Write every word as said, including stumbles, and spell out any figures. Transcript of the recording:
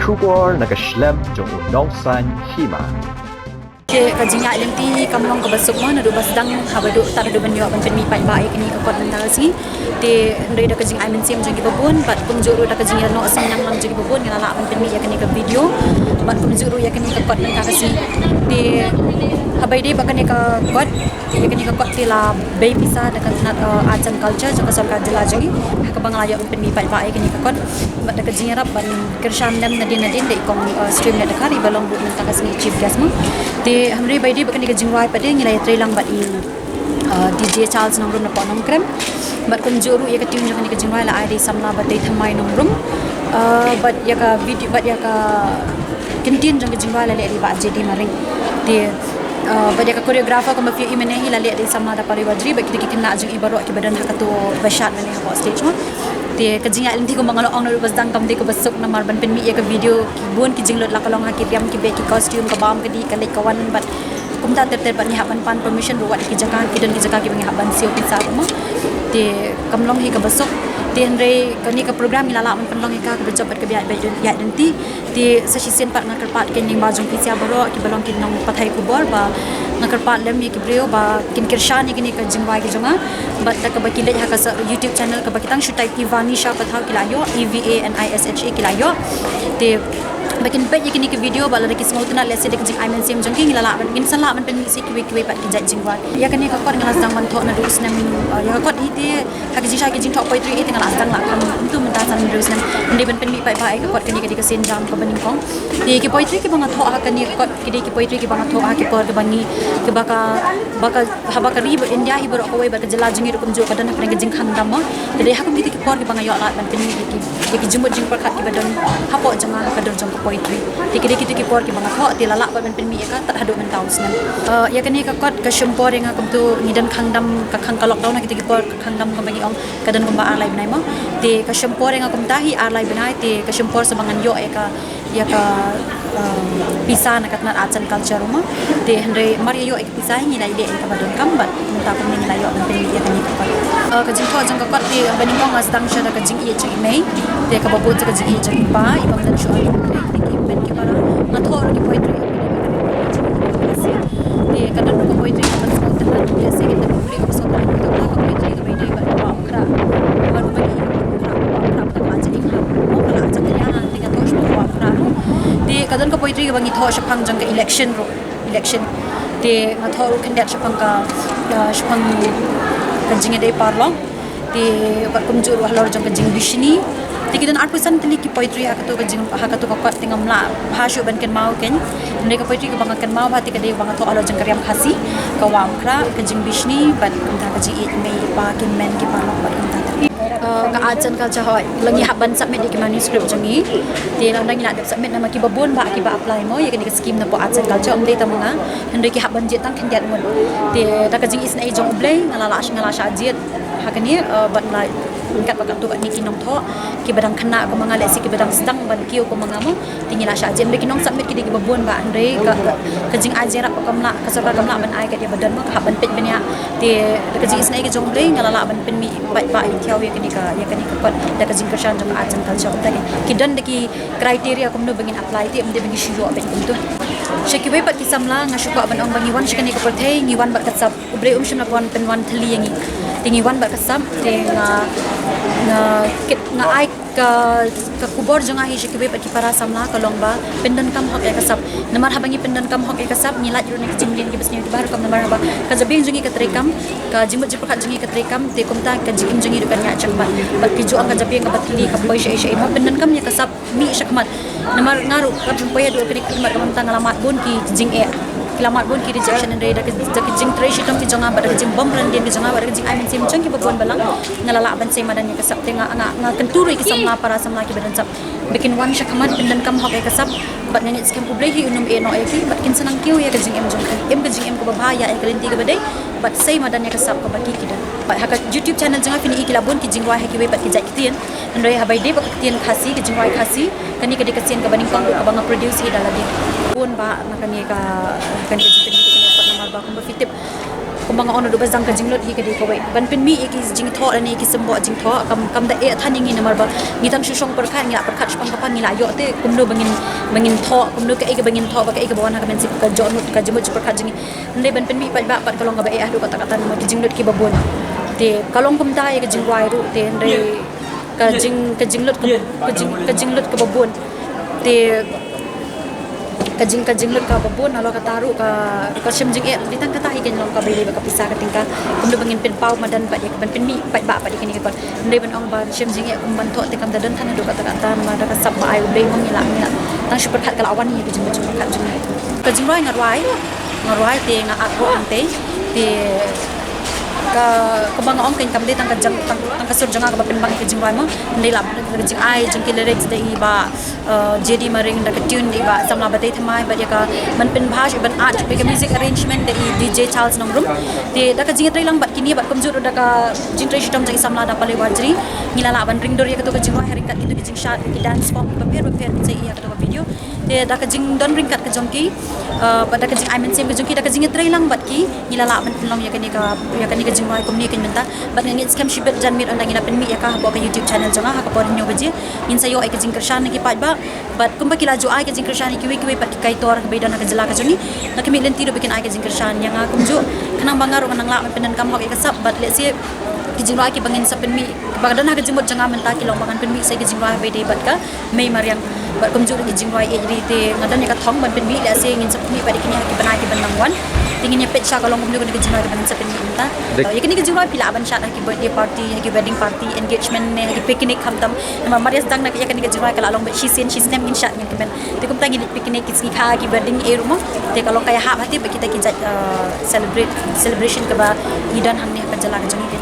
Khubor na ka shlem jong u nongsan hima. Te ka jingïaid lynti kam long kaba suk mo, naduh ba sdang haba duh, tad haduh ban ïoh ban pynmih paidbah ïa kane ka kot mynta ka sngi. Te hynrei da ka jingai mynsiem jong kiba bun bad kumjuh ruh da ka jingïalang sngewthuh jong kiba bun, ngi la lah ban pynmih ïa kane ka video bad kumjuh ruh ïa kane ka kot mynta ka sngi. Te haba ïadei bad kane ka kot, ïa kane ka kot te la bei pisa da ka tnat, eh, Arts and Culture jong ka sorkar jylla jong ngi, ha kaba nga la ïoh ban pynmih paidbah ïa kane ka kot bad da ka jingïarap ban kyrshan lem nadien nadien da i kong, eh, Streamnet Dkhar iba long ruh mynta ka sngi chief guest mo. Te hynrei haba ïadei bad kane ka jingrwai pat te ngi la ïatrei lang bad i, eh, D J Charles Nongrum na Pok Nongkrem bad kumjuh ruh ïa ka tune jong kane ka jingrwai la ai da i samla Batei Thymmai Nongrum, eh, bad ïa ka video bad ïa ka kyntien jong ka jingrwai la leh da i Bah J D Maring. Te, eh, bad ïa ka choreographer kumba phi ïohi mynne hi la leh da i samla da Pari Wajri bad kita ki khynnah jong ngi baroh kiba don ha kato ba shad mynne hapoh stage mo. Te ka jingïaid lynti kumba nga la ong naduh ba sdang kam dei kaba suk namar ban pynmih ïa ka video ki bun ki jinglut la ka long ha ki riam ki beh ki costume ka bam ka dih ka leit ka wan bad kumta ter ter bad ngi hap ban pan permission ruh wat ki jaka ki don ki jaka kiba ngi hap ban siew pisa ruh mo. Te kam long hi kaba suk. Te hynrei kane ka program ngi la lah ban pynlong ïa ka kaba jop bad kaba ïaid bad ïaid lynti. Te sa shisien pat nga kyrpad kein lyngba jong phi sha baroh kiba long ki nongpathai khubor ba nga kyrpad lem ïa ki briew ba kin kyrshan ïa kine ka jingrwai ka jong nga bad da kaba ki leit ha ka sa-, YouTube channel kaba ki tang shu type Evanisha Pathaw ki la ïoh, E V A N I S H A ki la ïoh. Te ba kin peit ïa kine ki video ba lada ki sngewtynnat lehse da ka jingai mynsiem jong ki ngi la lah ban, ngin sa lah ban pynmih sha kiwei kiwei pat ki jait jingrwai. Ïa kane ka kot nga la sdang ban thoh naduh u snem, uh, ïa ka kot hi te ha ka jingshai ka jingthoh poetry hi te nga la sdang la kham kumto mynta san hynriew snem. Hynrei ban pynmih paidbah ïa ka kot kane ka dei ka sien jam kaba nyngkong. Te ki poetry kiba nga thoh ha kane ka kot ki dei ki poetry kiba nga thoh ha ki por kiba ngi kiba ka ba ka haba ka ri ba India hi baroh kawei bad ka jylla jong ngi ruh kumjuh ka don ha kane ka jingkhang dam mo. Te dei ha kum kita ki por kiba nga ïoh lad ban pynmih ïa ki, ïa ki jingmut jingpyrkhat kiba don hapoh jong nga ha ka dur jong ka poetry. Te ki dei kita ki por kiba nga thoh te la lah bad ban pynmih ïa ka tad haduh mynta u snem. Eh, ïa kane ka kot ka shim por ïa nga kumto ngi don khang dam ka khang ka lockdown ha kita ki por ka khang dam kumba ngi ong ka don kumba ar lai bnai mo. Te ka shim por ïa nga kumta hi ar lai bnai te ka shim por sa ba ngan ïoh ïa ka ïa ka, um, pisa na ka tnat Arts and Culture ruh mo. Te hynrei mar ïa ïoh ïa ka pisa hi ngi la ïaleh ïa kaba donkam bad mynta kumne ngi la ïoh ban pynmih ïa kane ka kot. Uh, ka jingthoh jong ka kot te ba nyngkong nga sdang sha da ka jingïeit jong i mei. Te kaba bud sha ka jingïeit jong i pa, i bang dang shu ai te ki pen ki para. Nga thoh ruh ki poetry. Te ka don ka poetry kaba sngewtynnat, te se kita ka poetry kaba sngewtynnat, ka poetry kaba ïadei bad ka wah Khrah. Ba ruh ba ngi Khrah, Khrah ba ka la jia ing ha. Ba ka la jia ing ha, te nga thoh shaphang Khrah ruh. Te ka don ka poetry kaba ngi thoh shaphang jong ka election ruh, election. Te nga thoh ruh khyndiat shaphang ka, ka shaphang ka jingïadei paralok. Te bad kumjuh ruh halor jong ka jingbishni. Te ki don arphew san tylli ki poetry ha kato ka jing, ha kato ka kot te ngam lah bha shuh ban kynmaw kein. Hynrei ka poetry kaba nga kynmaw bha te ka dei kaba nga thoh halor jong ka riam Khasi, ka wah Khrah, ka jingbishni bad kumta ka jingïeit mei i pa, ki hynmen ki paralok bad kumta ter. Uh, ka Arts and Culture, hooid, la ngi hap ban submit ïa ki manuscript jong ngi. Te la dang ngi la dep submit namar kiba bun bah kiba apply mo ïa kane ka scheme na poh Arts and Culture, ym dei tang ma nga. Hynrei ki hap ban jied tang khyndiat ngut. Te da ka jingisynei jong U Blei nga la lah, nga la shah jied ha kane, uh, bad la ryngkat bad katto katne ki nongthoh kiba dang khynnah kum ma nga, lehse kiba dang sdang ban kiew kum ma nga mo. Te ngi la shah jied, hynrei ki nongsubmit ki dei kiba bun bah, hynrei ka, ka, ka jingai jingïarap kam lah, ka sorkar kam lah ban ai kat ïa ba don mo, ka hap ban peit bniah. Te da ka jingisynei ka jong U Blei nga la lah ban pynmih paidbah, ïa thiaw ïa kane ka, ïa kane ka kot da ka jingkyrshan jong ka Arts and Culture. Te ki don da ki criteria kumno ba ngin apply, te ym dei ba ngi shu ïoh beit kumto. Sha kiwei pat ki samla nga shu kwah ban ong ba ngi wan sha kane ka pyrthei ngi wan bad ka sap. U Blei um shym la pynwan, pynwan thylli ïa ngi. Te ngi wan bad ka sap, te nga, nga kit, nga ai ka, ka khubor jong nga hi sha kiwei pat ki para samla ka long ba pyndonkam hok ïa ka sap. Namar haba ngi pyndonkam hok ïa ka sap ngi lait ruh na ki jingmlien kiba sniew kiba rukom, namar haba ka jabieng jong ngi ka treikam, ka jingmut jingpyrkhat jong ngi ka treikam, te kumta ka jingim jong ngi ruh kan ïaid shakhmat. Bad ki ju ong ka jabieng kaba thylli kam poi shaei shaei, haba pyndonkam ïa ka sap mih shakhmat. Namar nga ruh ka jingpoi haduh kane ka khmat ka mynta nga la mad bun ki jingeh, ki la mad bun ki rejection, hynrei da ka, da ka jingtrei shitom ki jong nga bad da ka jingbymrandien ki jong nga bad da ka jingai mynsiem jong kiba bun balang nga la lah ban sei madan ïa ka sap. Te nga, nga, nga kyntu ruh ïa ki samla, para samla kiba don sap ba kin wan shakhmat, pyndonkam hok ïa ka sap. Bad nga ngeit skhem U Blei hi un ym ïeh noh ïa ki bad kin sa nang kiew ïa ka jingim jong ki, im ka jingim kaba bha, ïa, ïa ka lynti kaba dei bad sei madan ïa ka sap kaba ki, ki don. Bad ha ka YouTube channel jong nga phin ïohi ki la bun ki jingrwai ha kiwei pat ki jait ktien. Hynrei haba ïadei bad ka ktien Khasi, ka jingrwai Khasi, kane ka dei ka sien kaba nyngkong ruh kaba nga produce hi da lade. Bun bah na kane ka, kane ka jingpynmih kane ka kot, namar ba kumba phi tip Kumba nga ong naduh ba zang, ka jinglut hi ka dei kawei ban pynmih ïa ki jingthoh lane ïa ki symboh jingthoh. Kam, kam da eh than ïa ngi namar ba ngi tang shu shong pyrkhat, ngi la pyrkhat shaphang ka pang, ngi la ïoh te kumno ba ngin, ba ngin thoh, kumno, kaei kaba ngin thoh, ba kaei kaba wan ha ka mynsiem, ka jinglut, ka jingmut jingpyrkhat jong ngi. Hynrei ban pynmih paidbah pat ka long kaba eh haduh katta katta namar ki jinglut kiba bun. Te ka long kumta ïa ka jingrwai ruh te hynrei ka jing, ka jinglut ka, ka jing, ka jinglut kaba bun. Te ka jing, ka jinglut kaba bun, nalor kata ruh ka, ka shem jingeh, dei tang kata hi kan long kaba ïadei bad ka pisa ka tyngka. Kumno ba ngin pynpaw madan pat ïa, ban pynmih paidbah pat ïa kine ki por. Hynrei ban ong ba shem jingeh kum ban thoh te kam da don than haduh katta katta namar da ka sap ba ai U Blei mo, ngi la, ngi la tang shu pyrkhat ka la wan ïa ka jingmut jingpyrkhat jong ngi. Ka jingrwai nga rwai, nga rwai te nga act ruh hangtei. Te ka, kumba nga ong kein, kam dei tang ka jong, tang, tang ka sur jong nga kaba pynbang ïa ka jingrwai mo. Hynrei la ka jingai jong ki lyrics da i Bah, uh, J D Maring, da ka tune da i Bah Samla Batei Thymmai, bad ïa ka ban pynbha, ban act, bad ka music arrangement da i D J Charles Nongrum. Te da ka jingïatreilang bad kine bad kumjuh ruh da ka jingtrei shitom jong i Samla da Palei Warjri, ngi la lah ban ring dur ïa kato ka jingrwai ha ryngkat kito ki jingshad, ki dance form bapher bapher, phin sa ïohi ïa kato ka video. Te da ka jingdon ryngkat ka jong ki, uh, bad da ka jingai mynsiem ka jong ki, da ka jingïatreilang bad ki, ngi la lah ban pynlong ïa kane ka, ïa kane ka jingrwai kumne kein mynta. Bad nga ngeit skhem shibit janmiet ynda ngi la pynmih ïa ka hapoh ka YouTube channel jong nga ha ka por hynñiew baje, ngin sa ïoh ai ka jingkyrshan na ki paidbah. Bad kumba ki la ju ai ka jingkyrshan ïa kiwei kiwei pat ki kaitor kiba don ha ka jylla ka jong ngi, na ka mih lynti ruh ba kin ai ka jingkyrshan ïa nga kumjuh. Khnang ba nga ruh ngan nang lah ban pyndonkam hok ïa ka sap, bad lehse ki jingrwai kiba ngin sa pynmih, kiba don ha ka jingmut jong nga mynta, ki long ba ngan pynmih sa ïa ki jingrwai ba dei bad ka mei mariang. Bad kumjuh ruh ki jingrwai ïeit ri, te nga don ïa ka thong ban pynmih, lehse ngin sa pynmih pat ïa kine ha ki bnai kiban nang wan. Te ngin ïa peit sha ka long kumno kine ki jingrwai kiba ngin sa pynmih mynta. Ïa kine ki jingrwai phi lah ban shad ha ki birthday party, ha ki wedding party, engagement ne ha ki picnic khamtam. Namar mar ïa sdang na ïa kane ka jingrwai ka la long bad shisien shisnem ngin shad, ngin kmen. Te kumta ngin leit picnic ki sngi kha, ki wedding ei ruh mo. Te ka long ka ïahap ha te bad kita ki jait, uh, celebrate, celebration kaba ngi don hangne ha ka jylla ka jong ngi.